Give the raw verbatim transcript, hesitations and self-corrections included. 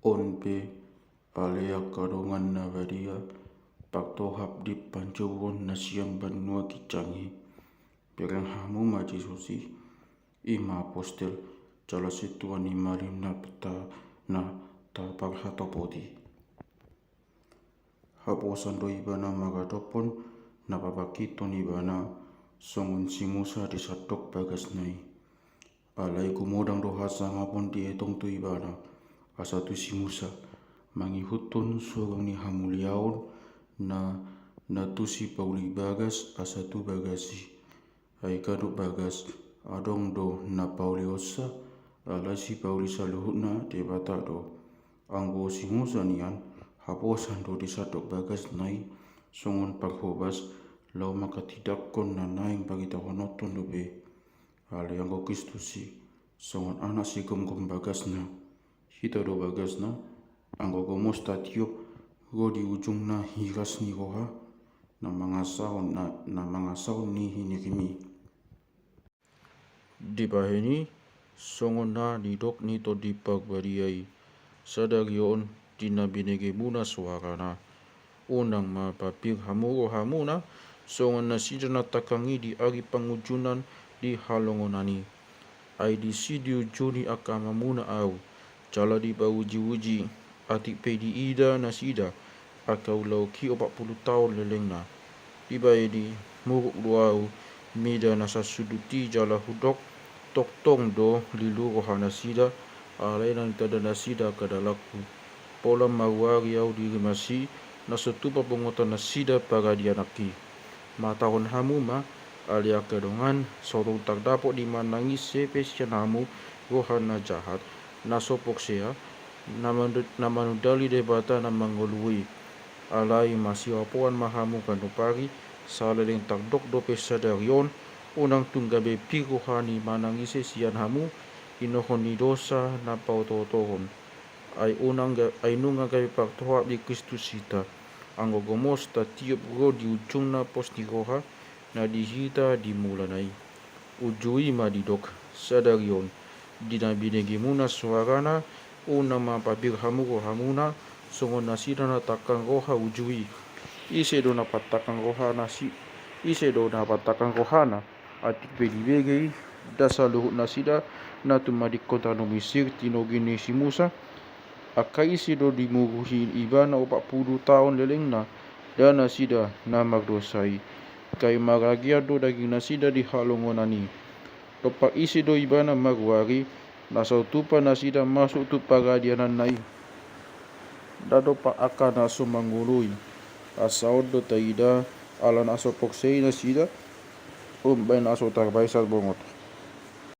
On pe, ale angka dongan na badia, partohap di panjouon na sian banua ginjang i, bereng hamu ma Jesus i, i ma apostel jala sintua ni malim na ta, na taparhatopot i. Haposan do ibana mangadophon na pabangkithon ibana songon si Musa di sandok bagasna i. Alai gumodang do hasangapon dietong tu ibana, asa tu si Musa, mangihuthon surang ni hamuliaon na, na tu sipauli bagas asa tu bagas i. Ai ganup bagas adong do na paulionsa, alai sipauli saluhutna Debata do. Anggo si Musa nian, haposan do di sandok bagasna i songon parhobas, laho manghatindanghon na naeng paritahononhon dope. Alai anggo Kristus i, songon anak sigomgom bagasna. Hita do bagasna, anggo gomos tatiop ro di ujungna hiras ni roha, na mangasahon, na, na mangasahon ni hinirim i. Dibahen i, songon na nidok ni Tondi Parbadia i, sadari on di na binegemuna soarana, unang ma pabir hamu rohamuna, songon nasida na tangkang i di ari pangunjunan di halongonan i. Ai disi diujuni angka amamuna ahu, jala dipaujiuji, atik pe diida nasida angka ulaonki opat pulu taon lelengna. Dibahen i, muruk do ahu mida na sasundut i jala hudok, tongtong do lilu rohanasida, alai na nitanda nasida angka dalanku. Pola maruari ahu di rimas i, na so tupa bongotan nasida paradiananki. Mataron hamu ma, ale angka dongan, so tung tardapot di manang ise pe sian hamu roha na jahat, na so porsea, na manu-, na manundali Debata na mangolu i. Alai masiapoan ma hamu ganup ari, saleleng tardok dope sadari on, unang tung gabe pir roha ni manang ise sian hamu, inorhon ni dosa na paotootohon. Ai unang ga-, ai nunga gabe partohap di Kristus hita, anggo gomos tatiop ro di ujungna pos ni roha, na di hita di mulana i. Uju i ma didok, sadari on, di na binegemuna soarana, unang ma pabir hamu rohamuna, songon nasida na tangkang roha uju i. Ise do na patangkang rohana si-, ise do na patangkang rohana, atik pe dibege i, nda saluhut nasida, na tumadingkon tano Misir tinogi ni si Musa, angka ise do dimuruhi ibana opat pulu taon lelengna, nda nasida na mardosa i. Gabe maragean do daging nasida di halongonan i. Dompak ise do ibana maruari, na so tupa nasida masuk tu paradiananna i. Nda dompak angka na so mangolu i. Asa on do taida, ala na so porsea nasida, umbahen na so tarbahen sarbongot.